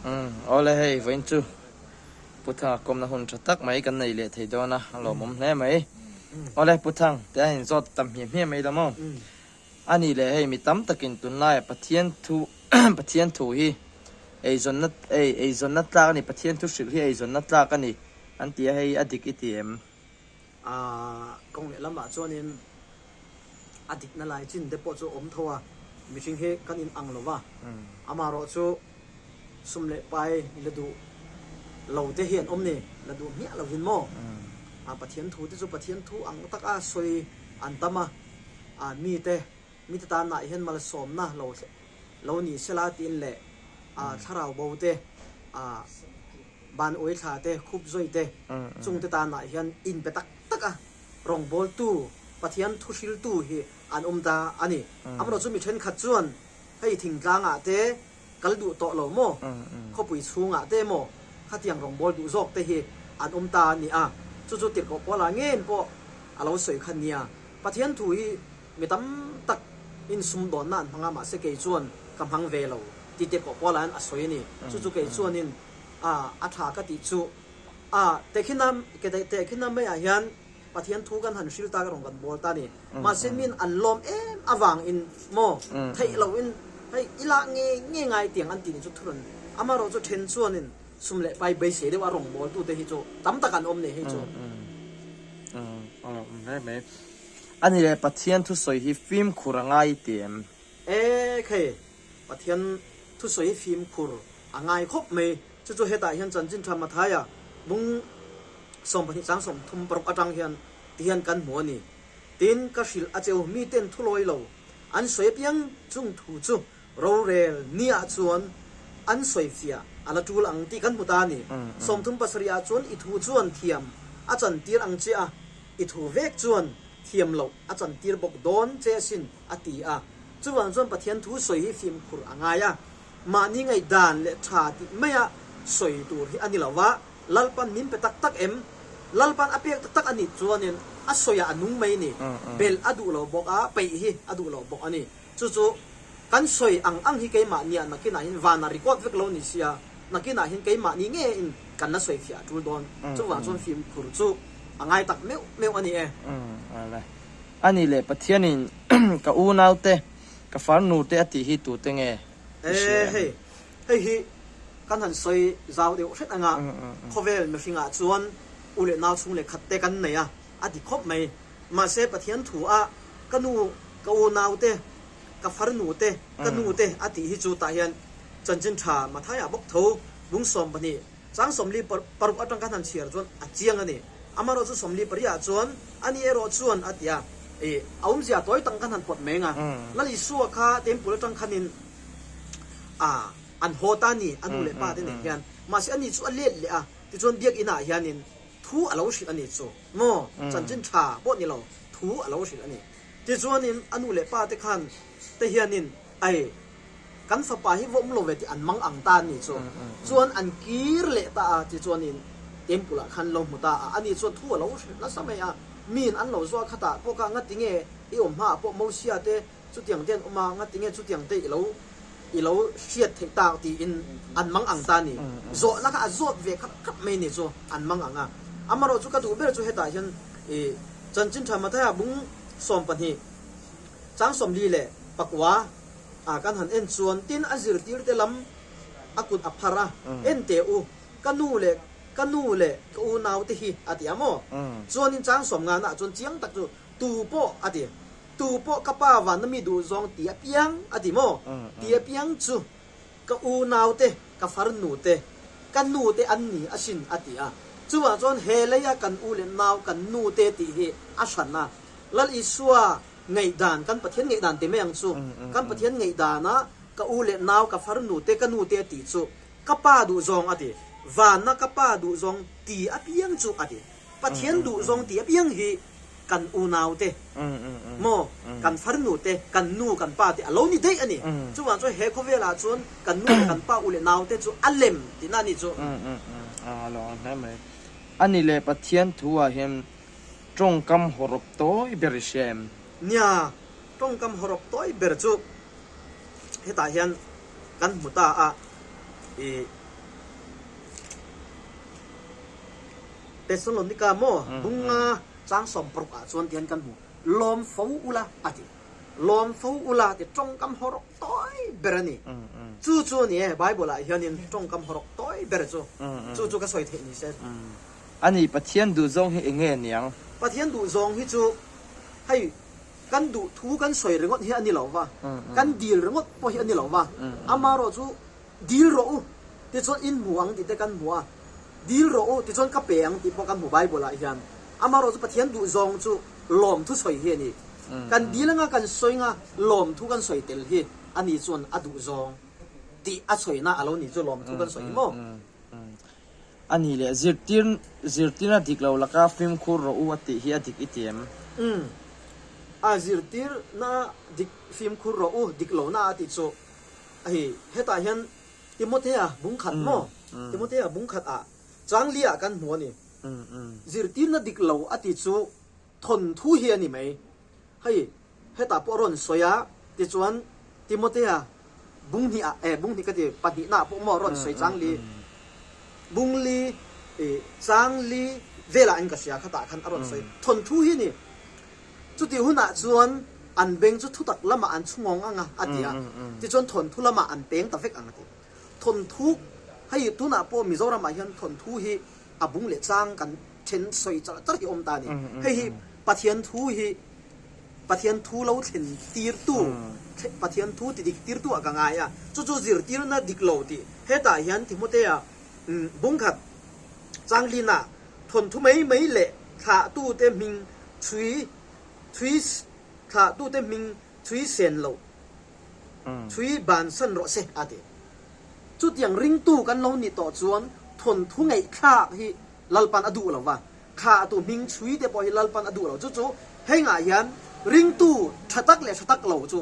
Umm awle hei vawiin chu Pu Thanga kawmna hun tha tak mai kan nei leh thei dawn a, a lawmawm hle mai. Awle Pu Thang te a inzawt tam hmiah hmiah mai lo maw? A nih leh hei mi tam takin tunlaia Pathian thu Pathian thu hi eizawnna ei eizawnna tlak a ni, Pathian thu hrilh hi eizawnna tlak a ni an ti a, hei a dik i ti em? A kawng leh lamah chuanin a dikna lai chin te pawh chu a awm tho a, mihring hi kan in ang lo va, amaherawh chu sum leh pai la duh lo te hi an awm ni, la duh hmiah lovin maw? A Pathian thu te chu Pathian thu ang taka sawi an tam a, a mite mite tanah hian malsawmna lo lo ni sela tiin leh a thlarau bo te a ban uai thla te khup zawi te chung te tanah hian in pe tak tak a rawngbawltu Pathian thu hriltu hi an awm ta a ni. Amaherawhchu mi thenkhat chuan hei thingtlangah te kal duh tawh lo maw? Khawpui chhungah te maw khatiang rawngbâwl duh zawk te hi an awm ta a ni a, chu chu tirhkoh Paula ngên pawh a lo sawi kha nia. Pathian thu hi mi tam tak in sumdawnna an hmang a, mahse kei chuan ka hmang ve lo tih tirhkoh Paula hian a sawi a ni. Chu chu kei chuanin a a tha ka tih chu a tehkhinna tehkhinna maiah hian Pathian thu kan han hril ta ka rawn kan bawl ta ni. Mahse min an lawm em avang in maw theih lo in hei i lah nge nge ngai tiang an tih ni chu thurawn amaherawh chu then chuan in sum leh pai beisei deuh a rawn bawl tu te hi chu tam tak an awm nei hei chu. A ni le Pathian thusawi hi fimkhur a ngai ti em? E khei Pathian thusawi hi fimkhur a ngai khawp mai chu chu hetah hian chanchin tha Mathaia bung 12 chang 36 atang hian ti hian kan hmu a ni. Tin, ka hrilh a cheu miten thu lawi lo an sawi apiang chung thu chu rorel niah chuan an sawi fiah a la tul ang tih kan hmu ta a ni. 37 ah chuan i thu chuan thiam a chantir ang che a, i thu vek chuan thiam loh a chantir bawk dawn che asin a ti a. Chuvang chuan Pathian thu sawi hi fimkhur a ngai a, mahni ngaihdan leh tha tih maia sawi tur hi a ni lo va, Lalpan min pe tak tak em? Lalpan a pek tak tak a nih chuanin a sawiah a nung mai ni. Belh a duh lo bawk a, peih hi a duh lo bawk a ni. Chu chu kan sawi ang ang hi keimahniah nakinah hin vana record vek lo ni sia, nakinah hin keimahni nge in kan la sawi fiah a tul dawn. Chuvang chuan fimkhur chu a ngai tak meuh meuh a ni e. A ni leh Pathianin ka unaute, ka farnute a tih hi tute nge i hria em? E hei, Hei hi kan han sawi zau deuh hret anga khawvel mihringah chuan u leh nau chhung leh khat te kan nei a, a ti khawp mai. Mahse Pathian thu a ka nu, ka unau te, ka farnu te, ka nu te a tih hi chu tah hian chanchin tha Mathaia bawk tho bung 12 chang 46 atang kan han chhiar chuan a chiang a ni. Amaherawhchu 44 ah chuan ani erawh chuan a ti a, ih a awmzia tawi tak kan han pawt mai anga Lal Isua kha temple atang khanin a an haw ta ni a nu leh pa te nen hian mahse ani chu a let leh a tichuan biakinn ah hianin thu a lo hrilh a ni chu maw chanchin tha pawh ni lo thu a lo hrilh a ni tichuanin a nu leh pa te khan te hianin ai kan fapa hi va awm lo ve tih an mang ang ta a ni chu chuan an kir leh ta a tichuanin temple ah khan lo hmu ta a ani chuan thu a lo hrilh nasa mai a miin an lo zuah khatah pawh kha ngatinge i awm hmaah pawh Mosia te Chutiang te an awm a, ngatinge chutiang te i lo i lo hriat theih tak tiin an mang ang ta a ni. Zawhna kha a zawt ve khat khat mai ni chu an mang ang a. Amaherawh chu ka duh ber chu hetah hian i Chanchin Tha Mathaia bung 12 chang 44 ah kan han en chuan tin a zirtirte lam a kut a phar a, En teh u, ka nu leh ka nu leh ka unaute hi a ti a maw? Chuanin chang 50 ah chuan chiang tak chu tu pawh a ti. Tu pawh ka pa vanna mi duh zawng ti apiang a ti maw? Ti apiang chu ka unaute, ka farnute, ka nute an ni asin a ti a. Chuvang chuan he leia kan u leh nau kan nute tih hi a hran a. Lal Isua ngaihdan, kan Pathian ngaihdan ti mai ang chu, kan Pathian ngaihdana ka u leh nau, ka farnute, ka nute a tih chu ka pa duh zawng a ti. Vanna ka pa duh zawng ti apiang chu a ti. Pathian duh zawng ti apiang hi kan unaute maw, kan farnute, kan nu, kan pa te a lo ni daih a ni. Chuvang chuan he khawvelah chuan kan nu leh kan pa u leh naute chu a lem tihna a ni chu. A lo ang hle mai. A ni leh Pathian thu ah hian tawngkam hawrawp tawi ber i hria em? Nia, tawngkam hawrawp tawi ber chu hetah hian kan hmu ta a, i. Tesalonika maw bunga chang 60 ah chuan tihian kan hmu, Lawm fo ula a ti. Lawm fo ula ti tawngkam hawrawk tawi ber a ni. Chu chu a ni e, Bible ah hianin tawngkam hawrawk tawi ber chu. Chu chu ka sawi theih ni se. A ni, Pathian duhzawng hi eng nge niang? Pathian duhzawng hi chu hei kan duh thu kan sawi ringawt hi a ni lo va, kan dil ringawt pawh hi a ni lo va, amaherawh chu Dil rawh u, tichuan in hmu ang tih te kan hmu a, dil rawh u, tichuan ka pe ang tih pawh kan hmu Bible ah hian. Amaherawh chu Pathian duh zawng chu lawmthu sawi hi a ni. Kan dil anga kan sawi anga lawmthu kan sawi tel hi a ni chuan a duh zawng tih a sawina a lo ni chu lawmthu kan sawi hi maw? A ni leh zirtir zirtirna dik lo laka fimkhur rawh u a tih hi a dik i ti em? Umm. A zirtirna dik fimkhur rawh u dik lohna a tih chu Hei hetah hian Timothea bungkhat maw? Timothea bungkhat ah changli ah kan hmu a ni. Zirtirna dik lo a ti chu thawnthu hi a ni mai. Hei hetah pawh a rawn sawi a, tichuan Timothea bunghnih ah eh bunghnih ka ti pahnihna ah pawh maw a rawn sawi changli bungli ih changli velah in ka hria khatah khan a rawn sawi thawnthu hi a ni. Chutih hunah chuan an beng chu thutak lamah an chhungawng ang a, a ti a. Tichuan thawnthu lamah an peng ta vek ang a ti. Thawnthu, hei tunah pawh Mizoramah hian thawnthu hi a bung leh chang kan then sawi char char hi awm ta a ni. Hei hi Pathian thu hi Pathian thu lo thlen tirtu, Pathian thu ti dik tirtu ah ka ngai a. Chu chu zirtirna dik lo tih hetah hian Timothea bungkhat changlina Thawnthu mai mai leh thlahtute hming chhui chhui thlahtute hming chhui sen loh chhui bansan rawh se a ti. Chutiang ringtu kan lo nih tawh chuan thawnthu ngaihthlak hi Lalpan a duh lo va, thlahtu hming chhui te pawh hi Lalpan a duh lo. Chu chu hengah hian ringtu tha tak leh tha tak lo chu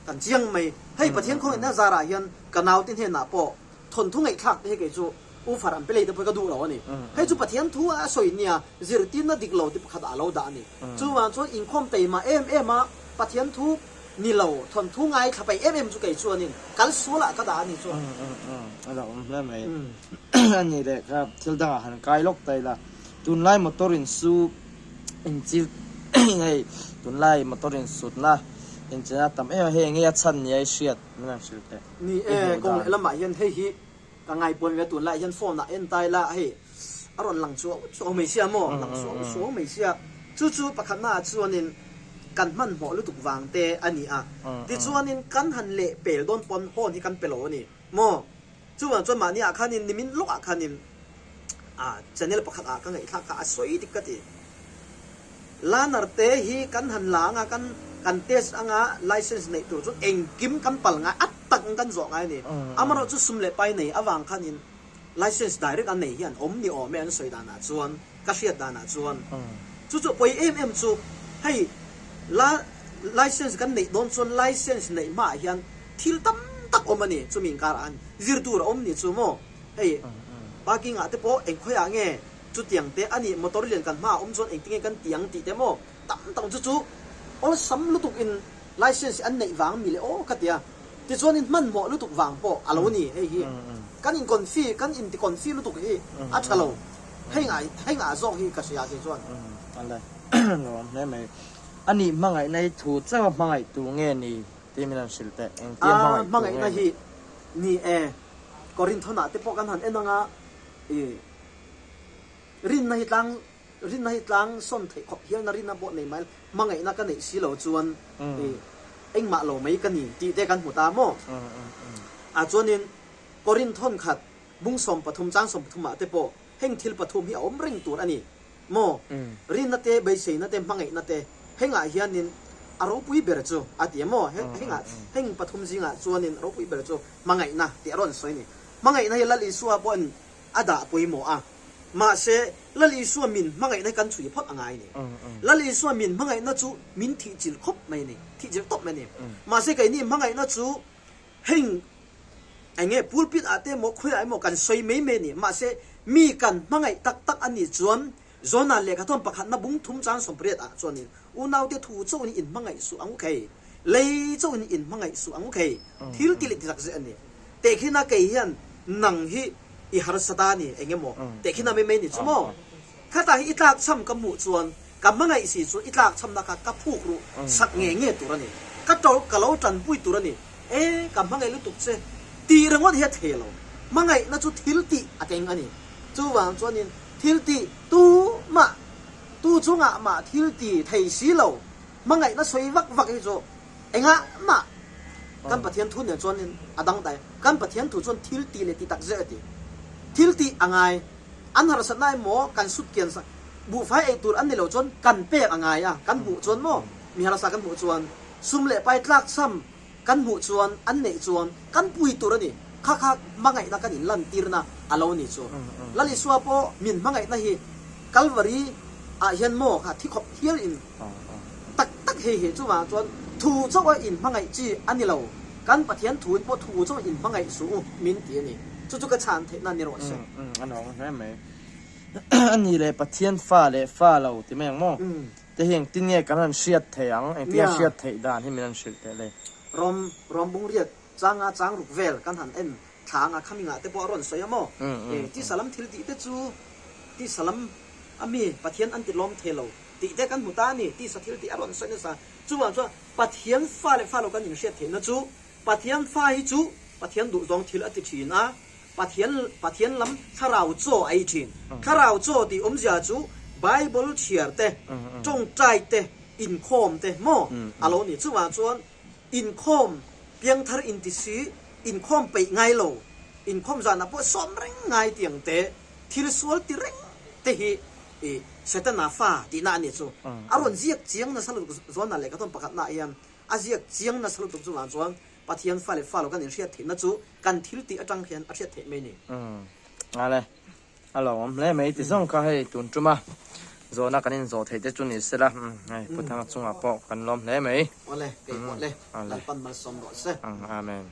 kan chiang mai. Hei Pathian khawngaihna zarah hian ka naute hnenah pawh Thawnthu ngaihthlak te hi kei chu U Far an pe lei te pawh hi ka duh lo a ni. Hei chu Pathian thu a sawi nia zirtirna dik lo ti pakhat ah a lo dah a ni. Chuvang chuan inkhawm teima em em a Pathian thu ni lo thawnthu ngaithla peih em em chu kei chuanin kal sual ah ka dah a ni chuan. A lo awm hle mai. A ni leh kha thil dangah han kai lawk ta ila. Tunlai motor in su inchil hei tunlai motor in sutna inchilna tam em a hei enge a chhan nia i hriat min han hrilh teh. Ni e, kawng leh lamah hian hei hi ka ngaihpuan ve a, tunlaiah hian phone ah en ta ila hei a rawn lang suau suau mai sia maw, lang suau suau mai sia. Chu chu pakhatna ah chuanin kan hmanhmawh lutuk vang te a ni a, tichuanin kan han leh pel dawn pawn horn hi kan pe lo a ni maw. Chuvang chuan mahni ah khanin nimin lawk ah khanin ah channel pakhat ah ka ngaihthlak kha a sawi dik ka ti. Learner te hi kan han la anga kan kan test anga license neih tur chuan engkim kan pal ngai a tak ang kan zawh ngai a ni. Amaherawh chu sum leh pai nei avang khanin license direct a nei hi an awm ni awm e an sawi danah chuan ka hriat danah chuan chu chu pawi em em chu hei la license kan neih dawn chuan license neih hmaah hian thil tam tak awm a ni chumi inkarah khan zir tur a awm ni chu maw hei parking ah te pawh engkhawiah nge Chutiang te a nih motor lian kan hmaah awm chuan engtinge kan ti ang tih te maw tam tak chu chu awlsam lutuk in license hi an neih vang mi le aw ka ti a, tichuan in hmanhmawh lutuk vang pawh a lo ni hei hi kan in confi kan in ti confi lutuk hi a tha lo hei ngah hei ngah zawk hi ka hria kei chuan. Ala nuam hle mai. A nih hmangaihna hi thu chauh a hmangaih tu nge ni tih min han hrilh teh engtia hmangaih tu nge ni? Hmangaihna hi ni e Korinthon ah te pawh kan han en anga i Rinna hi tlang rinna hi tlang sawn theih khawp hialna rinna pawh nei mai hmangaihna ka neih si lo chuan i engmah lo mai ka ni tih te kan hmu ta maw? A chuanin Korinthon khat bung 13 chang 13 ah te pawh heng thil pathum hi a awm reng tur a ni maw? Rinna te, beiseina te, hmangaihna te hengah hianin a ropui ber chu a ti a maw? Hengah heng pathum zingah chuanin ropui ber chu hmangaihna tih a rawn sawi a ni. Hmangaihna hi Lal Isua pawhin a dah pawimawh a. Mahse, Lal Isua min hmangaihna hi kan chhui phawt a ngai a ni. Lal Isua min hmangaihna chu min thihchilh khawp mai a ni, thihchilh tawp mai a ni. Mahse, keini hmangaihna chu heng eng nge pulpit ah te emaw khawiah emaw kan sawi mai mai a ni. Mahse, mi kan hmangaih tak tak a nih chuan Jona lehkhathawn pakhatna bung thum chang 80 ah chuanin unaute thu chauhin in hmangaih suh ang u khei, lei chauhin in hmangaih suh ang u khei, thil ti leh ti tak zet a ni. Tehkhina kei hian nang hi i harsa ta a ni eng emaw tehkhina mai mai ni chu maw? Khata hi i tlakchham ka hmuh chuan ka hmangaih si chu i tlakchhamna kha ka phuk ruh sak nge nge tur a ni. Ka to ka lo tanpui tur a ni. E, ka hmangaih lutuk che tih ringawt hi a thei lo. Hmangaihna chu thil tih a keng a ni. Chuvang chuanin thil tih tu mah tu chungah mah thil ti thei si lo. Hmangaihna sawi vak vak hi chu engah mah kan Pathian thu nen chuanin a dang dai. Kan Pathian thu chuan thil tih leh ti tak zet a ti. Thil tih a ngai. An harsatna emaw kan sut kian sak buhfai ei tur an ni lo chuan kan pek a ngai a, kan hmuh chuan maw mi harsa kan hmuh chuan sum leh pai tlak cham kan hmuh chuan an neih chuan kan pui tur a ni. Kha kha hmangaihna kan in lantirna a lo ni chu. Lal Isua pawh min hmangaihna hi Kalvari ah hian maw kha thi khawp hial in tak tak hei hi chuvang chuan thu chauh a in hmangaih chi a ni lo. Kan Pathian thu in pawh thu chauh in hmangaih suh u min ti a ni. Chu chu ka chhan theihna ni rawh se. A nuam hle mai. A ni leh Pathian fa leh fa lo ti mai ang maw? Te hi engtin nge kan han hriat theih ang? Engtin nge hriat theih dan hi min han hrilh teh le? Rawm, rawm bungriat changa chang ruk vel kan han en thla anga khamingah te pawh a rawn sawi a maw? Tisa lam thil tih te chu tisa lam a mi Pathian an ti lawm thei lo tih te kan hmu ta a ni. Tisa thil tih a rawn sawi nasa. Chuvang chuan Pathian fa leh fa lo kan inhriat theihna chu Pathian fa hi chu Pathian duhzawng thil a ti thin a, Pathian Pathian lam thlarau chaw a ei thin. Thlarau chaw tih awmzia chu Bible chhiar te, tawngtai te, inkhawm te maw a lo ni. Chuvang chuan inkhawm piangthar inti si, inkhawm peih ngai lo, inkhawm zanah pawh sawm reng ngai tiang te, thil sual ti reng te hi i Setana fa tihna a ni chu. A rawn ziak chiang nasa lutuk zawnah leh ka tawn pakhatnaah hian a ziak chiang nasa lutuk chungah chuan Pathian fa leh fa lo kan inhriat theihna chu kan thil tih atang hian a hriat theih mai a ni. Umm ale a lawmawm hle mai ti zawng kha hei tun tuma zawhna kan inzawh theih te chu ni sela umm hei Pu Thanga chungah pawh kan lawm hle mai. Awle kei pawh le Lalpan malsawm rawh se. Amen.